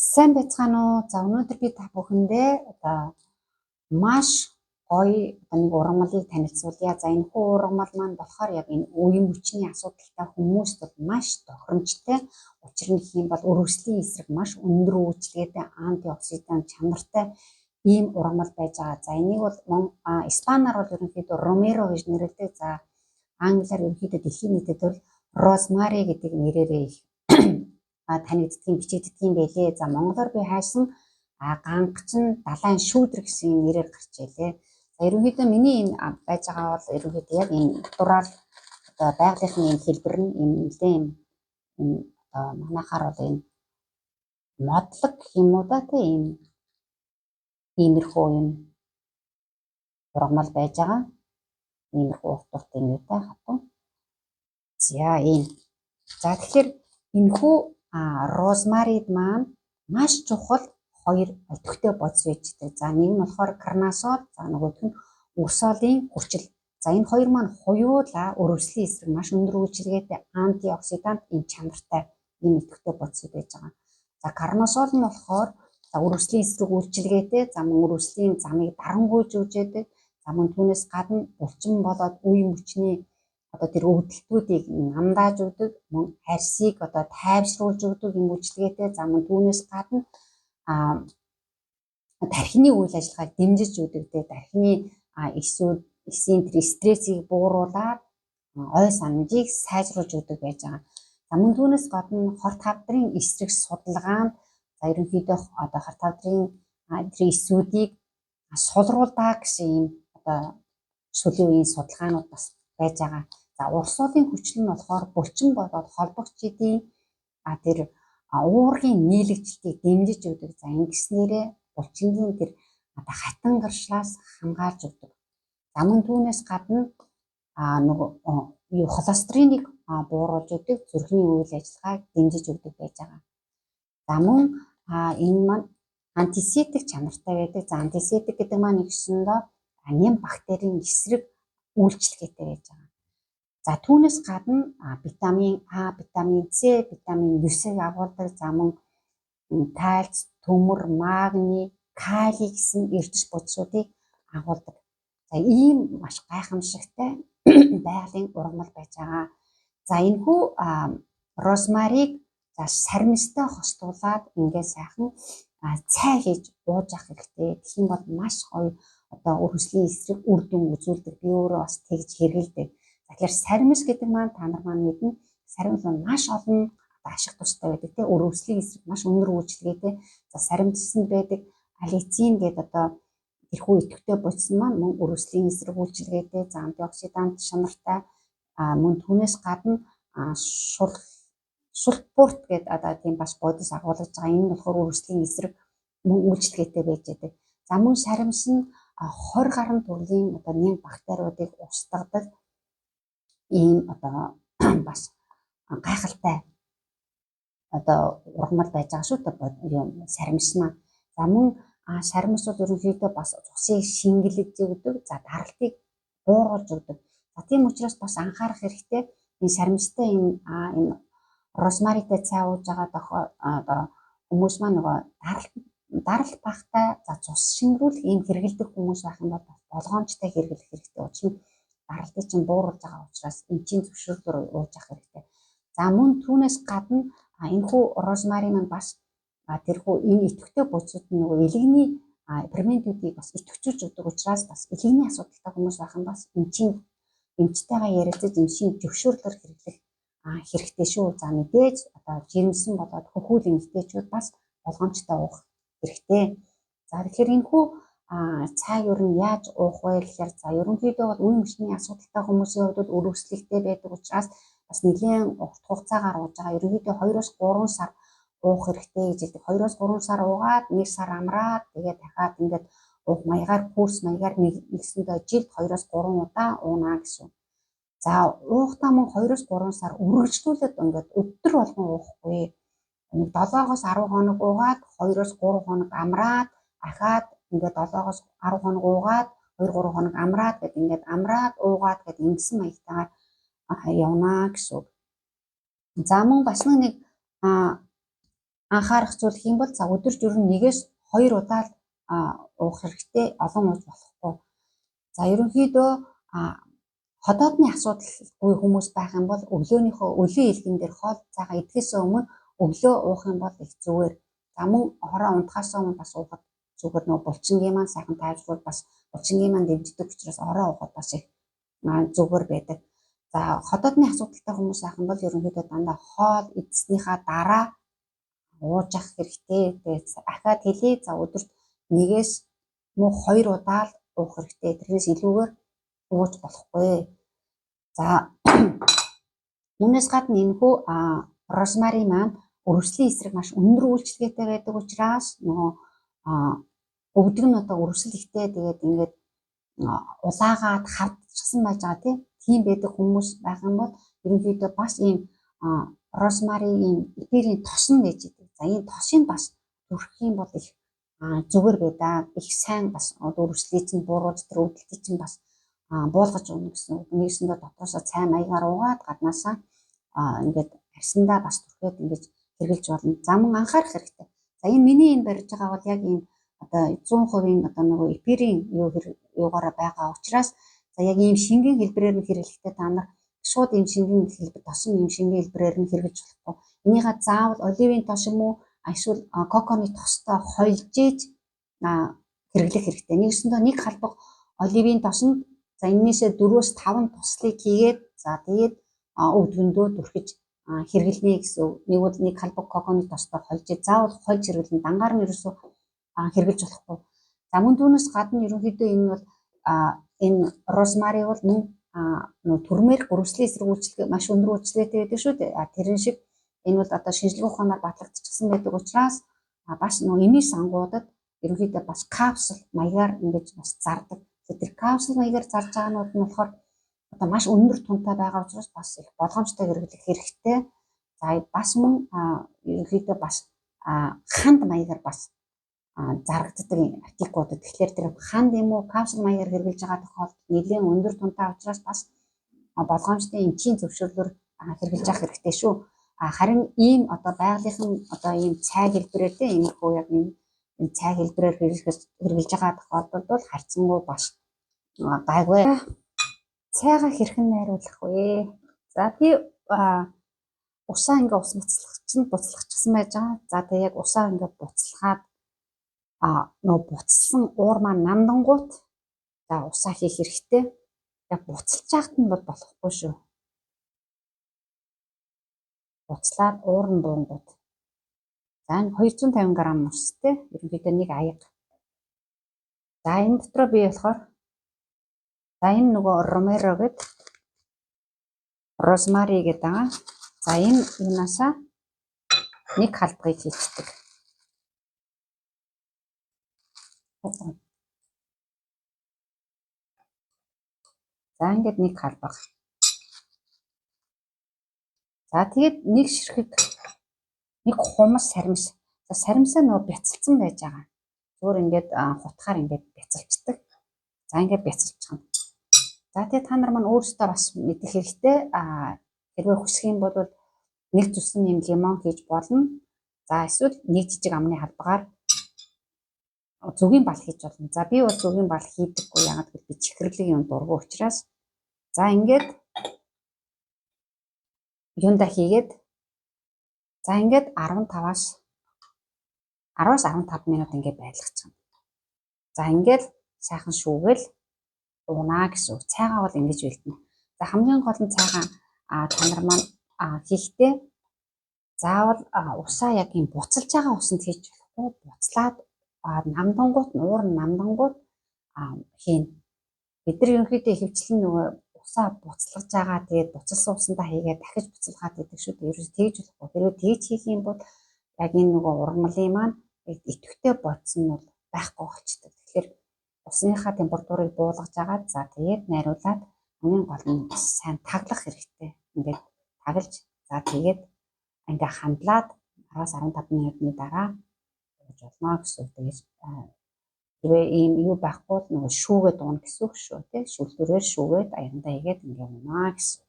Сайн байцгаана уу? За, өнөөдөр би та бүхэндээ одоо маш гоё одоо нэг ургамлыг танилцуулъя. За, энэ хүү ургамал маань болохоор яг энэ үе мөчний асуудалтай хүмүүст бол маш тохиромжтой. Учир нь гэх юм бол өрөвслийн эсрэг маш өндөр үйлчилгээтэй, антиоксидант чанартай ийм ургамал байж байгаа. За, энийг бол испанаар бол ерөнхийдөө ромеро гэж нэрлэдэг. За, англиар ерөнхийдөө дэлхийн нийтэд бол rosemary гэдэг нэрээрээ их танигддгийн, бичигддэг юм байлээ. За, монголоор би хайсан, гангачин, далайн шүүдэр гэсэн нэрээр гарч ирлээ. За, ерөнхийдөө миний энэ байж байгаа бол ерөнхийдөө яг энэ натурал, одоо байгалийнхны энэ хэлбэр нь энэ нэлээ юм, энэ одоо манайхаар бол энэ модлог гэх юм уу да, тийм иймэрхүү юм ургамал байж байгаа. Иймэрхүү урт урт юм юутай хатуу. За, ийм. За, тэгэхээр энэхүү rosemary д маань маш чухал хоёр идэвхтэй бодис байждаг. За, нэг нь болохоор карнасол, за нөгөөх нь урсоолын хүчил. За, энэ хоёр маань хуюулаа өрөвслийн эсрэг маш өндөр үйлчилгээтэй, антиоксидант ийм чанартай ийм идэвхтэй бодисууд байж байгаа. За, карнасол нь болохоор за өрөвслийн эсрэг үйлчилгээтэй, за мөн өрөвслийн замыг дарангуйж өгч яадаг. За, мөн түүнээс гадна булчин болоод үе мөчний одоо тэр өвдөлтүүдийг намдааж өгдөг, мөн арьсыг одоо тайвшруулж өгдөг юм үйлчилгээтэй. За, мөн түүнээс гадна тархины үйл ажиллагааг дэмжиж өгдөг, те, тархины эсүүд, эсийн тэр стрессийг бууруулад ой санамжийг сайжруулж өгдөг байж байгаа. За, мөн түүнээс гадна хорт хавдрын эсрэг судалгаанд, за, ерөнхийдөө одоо хорт хавдрын тэр эсүүдийг сулруулдаг гэсэн ийм одоо сүүлийн үеийн судалгаанууд бас байж байгаа. За, урсуулын хүчил нь болохоор булчин болоод холбогчдын тэр уургийн нийлэгчлэлтийг дэмжиж өгдөг. За, ингэснээрээ булчингийн тэр одоо хатан гаршлаас хамгаалж өгдөг. За, мөн түүнээс гадна нөгөө юу холестериныг бууруулж өгдөг, зүрхний үйл ажиллагааг дэмжиж өгдөг байж байгаа. За, мөн энэ маань антисептик чанартай байдаг. За, антисептик гэдэг маань нэгсэндээ ням бактерийн эсрэг үйлчилгээтэй байж байгаа. За, түүнээс гадна витамин А, витамин С, витамин 9-ыг агуулдаг. За, мөн кальц, төмөр, магний, кали гэсэн эрдэс бодисуудыг агуулдаг. За, ийм маш гайхамшигтай байгалийн ургамал байж байгаа. За, энэхүү rosemary г за сармистай хостуулаад ингээд сайхан цай хийж ууж авах хэрэгтэй. Тэгэх юм бол маш гоё одоо өрөвслийн эсрэг үр дүн үзүүлдэг. Би өөрөө бас тэгж хэрэглэдэг. За, тэгэхээр сармис гэдэг маань та нар маань мэднэ. Сармис маань маш олон ашиг тустай байдаг, тийм, өрөвслийн эсрэг маш өндөр үйлчилгээтэй. За, сармисанд байдаг аллицин гэдэг одоо тэрхүү идэвхтэй бодис маань мөн өрөвслийн эсрэг үйлчилгээтэй, за антиоксидант чанартай, мөн түүнээс гадна шул сулфурт гэдэг одоо тийм бас бодис агуулж байгаа. Энэ нь болохоор өрөвслийн эсрэг мөн үйлчилгээтэй байж байдаг. За, мөн саримс нь 20 гаруй төрлийн одоо ням бактериудыг устгадаг ийм одоо бас гайхалтай одоо ургамал байж байгаа шүү дээ, юм саримс маань. За, мөн саримс бол ерөнхийдөө бас цусыг шингэлж өгдөг. За, даралтыг бууруулж өгдөг. За, тийм учраас бас анхаарах хэрэгтэй. Энэ саримстай энэ rosemary тай цай ууж байгаа одоо хүмүүс маань нөгөө даралт багтай, за цус шингэрүүлэх ийм хэрэглэдэг хүмүүс байх юм бол болгоомжтой хэрэглэх хэрэгтэй. Учир нь даралтыг чинь бууруулж байгаа учраас эмчийн зөвшөөрлөөр ууж авах хэрэгтэй. За, мөн түүнээс гадна энэхүү rosemary маань бас тэрхүү энэ идэвхтэй бодисууд нь нөгөө элэгний ферментүүдийг бас идэвхжүүлж өгдөг учраас бас элэгний асуудалтай хүмүүс байх нь бас эмчтэйгээ ярилцаж, эмчийн зөвшөөрлөөр хэрэглэх хэрэгтэй шүү. За, мэдээж одоо жирэмсэн болоод хөхүүл эмэгтэйчүүд бас болгоомжтой уух хэрэгтэй. За, тэгэхээр энэхүү цай ер нь яаж уух вэ гэхээр, за, ерөнхийдөө бол үе мөчний асуудалтай хүмүүсийн хувьд бол өрөвслөлтэй байдаг учраас бас нэлээн урт хугацаагаар ууж байгаа. Ерөнхийдөө 2-3 сар уух хэрэгтэй гэж хэлдэг. 2-3 сар уугаад, 1 сар амраад, тэгээд дахиад ингээд уух маягаар, курс маягаар нэгсэндээ жилд 2-3 удаа уунаа гэсэн. За, уухдаа мөн 2-3 сар үргэлжлүүлээд ингээд өдөр болгон уухгүй. 7-оос 10 хоног уугаад, 2-3 хоног амраад, ахаад ингээд 7-оос 10 хоног уугаад, 2-3 хоног амраад гэд ингээд амраад уугаад гэд ингэсэн маягтайгаар явна гэсэн үг. За, мөн бас нэг Анхаарах зүйл гэх юм бол за өдөрт ер нь 1-2 удаа л уух хэрэгтэй, олон ууж болохгүй. За ерөнхийдөө ходоодны асуудалгүй хүмүүс байх юм бол өглөөнийхөө өлийн илгэн дээр хоол цайгаа идэхээс өмнө өглөө уух юм бол их зүгээр. За мөн хороо унтахаас өмнө бас уухад зүгээр, нөгөө булчингийн маань сайхан тайвшруул, бас булчингийн маань дэмждэг учраас ороо уухад бас их зүгээр байдаг. За ходоодны асуудалтай хүмүүс байх юм бол ерөнхийдөө дандаа хоол идснийхаа дараа ууж авах хэрэгтэй. Тэгээд ахаад хэлье. За өдөрт 1-2 удаа л уух хэрэгтэй. Тэрнээс илүүгээр ууж болохгүй. За үүнээс гадна энэхүү розмари маань өрөвслийн эсрэг маш өндөр үйлчилгээтэй байдаг учраас нөгөө өвдөг нь одоо өрөвсөл ихтэй, тэгээд ингээд улаагаад хавдчихсан байж байгаа, тийм байдаг хүмүүс байх юм бол ерөнхийдөө бас ийм розмари ийм эфирийн тос нь байж байдаг. За энэ тосыг бас түрхэх юм бол их зүгээр байдаг. Их сайн бас өрөвслийг чинь бууруулж, тэр өвдөлтийг чинь бас буулгаж өгнө гэсэн үг. Нэгсэндээ дотроосоо цай маягаар уугаад, гаднаасаа ингээд арьсандаа бас түрхээд ингэж хэрэглэж болно. За мөн анхаарах хэрэгтэй. За энэ миний энэ барьж байгаа бол яг ийм одоо 100% одоо нөгөө эфирийн юу юугаараа байгаа учраас за яг ийм шингэн хэлбэрээр нь хэрэглэхдээ та нар шууд ийм шингэн хэлбэр, тосон ийм шингэн хэлбэрээр нь хэрэглэж болохгүй. Энийгээ заавал оливын тос юм уу эсвэл коконы тостой холж ээж хэрэглэх хэрэгтэй. Нэгсэндээ нэг халбаг оливын тосонд за энэнээсээ 4-5 туслыг хийгээд, за тэгээд өвдгөндөө түрхэж хэрэглэнэ гэсэн. Нэг бол нэг халбаг коконы тостой холж, заавал хольж хэрэглэн, дангаар нь ерөөсөө хэрэглэж болохгүй. За мөн түүнээс гадна ерөнхийдөө энэ бол энэ розмари бол мөн нөө түрмээр гөрвслийн эсрэг үйлчилгээ маш өндөр үйлчилгээтэй байдаг шүү дээ. Тэрэн шиг энэ бол одоо шинжлэх ухаанаар батлагдчихсан байдаг учраас бас нөө эмийн сангуудад ерөнхийдөө бас капсул маягаар ингэж бас зардаг. Тэр капсул маягаар зарж байгаа нь болохоор одоо маш өндөр тунтай байгаа учраас бас их болгоомжтой хэрэглэх хэрэгтэй. За бас мөн ерөнхийдөө бас ханд маягаар бас зарагддаг артикууд. Тэгэхээр тэр ханд юм уу капсул маягаар хэрэглэж байгаа тохиолдолд нэлээд өндөр тунтай учраас бас болгоомжтой эмчийн зөвшөөрлөөр хэрэглэж явах хэрэгтэй шүү. Харин ийм одоо байгалийнхын одоо ийм цай хэлбэрээр тийм иймэрхүү яг энэ цай хэлбэрээр хэрэглэж байгаа тохиолдолд бол харьцангуй бас гайгүй. Цайгаа хэрхэн найруулах вэ? За би усаа ингээ ус буцалгачихсан байж байгаа. За тэгээ яг усаа ингээ буцалгаад нөө буцалсан уур маань намдангуут за усаа хийх хэрэгтэй. Яг буцалж яхад нь бол болохгүй шүү. Буцлаад уур нь буунгууд. За энэ 250 г устай ерөнхийдөө нэг аяга. За энэ дотроо би болохоор за энэ нөгөө ромеро гэд розмари гэдэг байгаа. За энэ юунаасаа нэг халбагыг хийчихдэг. За ингээд нэг халбаг. За тэгээд нэг ширхэг нэг хумс саримс. За саримсаа нөгөө бяцалсан байж байгаа. Зүгээр ингээд хутгаар ингээд бяцалчдаг. За ингээд бяцалчихна. За тэгээд та нар маань өөрсдөө бас мэдэх хэрэгтэй. Хэрвээ хүсэх юм бол нэг зүсэн юм лимон хийж болно. За эсвэл нэг жижиг амны халбагаар зүгийн бал хийж болно. За би бол зүгийн бал хийдэггүй. Яагаад гэвэл би чихэрлэг юм дургу учраас. За ингээд юунда хийгээд за ингээд 15-аас 10-аас 15 минут ингээд байлгачихна. За ингээд сайхан шүүгээл уунаа гэсэн үг. Цайгаа бол ингэж бэлдэнэ. За хамгийн гол нь цайгаа та нар маань хийхдээ заавал усаа яг юм буцалж байгаа усанд хийж болохгүй. Буцлаад намдангуут нь уур нь намдангуут хийнэ. Бид нар ерөнхийдөө ихэвчлэн нөгөө усаа буцалгаж байгаа, тэгээд буцалсан усандаа хийгээд дахиж буцалгаад гэдэг шүү дээ. Ерөөс тэгж болохгүй. Хэрвээ тэгж хийх юм бол яг энэ нөгөө ургамлын маань идэвхтэй бодсон нь бол байхгүй болчдөг. Тэгэхээр усныхаа температурыг буулгаж агаад за тэгээд найруулад хамгийн гол нь бас сайн таглах хэрэгтэй. Ингээд таглаж за тэгээд ингээ хандлаад 10-аас 15 минутны дараа ууж болно гэсэн үг. Тэгээд хэрвээ ийм юу байхгүй бол нөгөө шүүгээд ууна гэсэн үг шүү, тий. Шүлдүрээр шүүгээд аяндаа хийгээд ингээ уунаа гэсэн.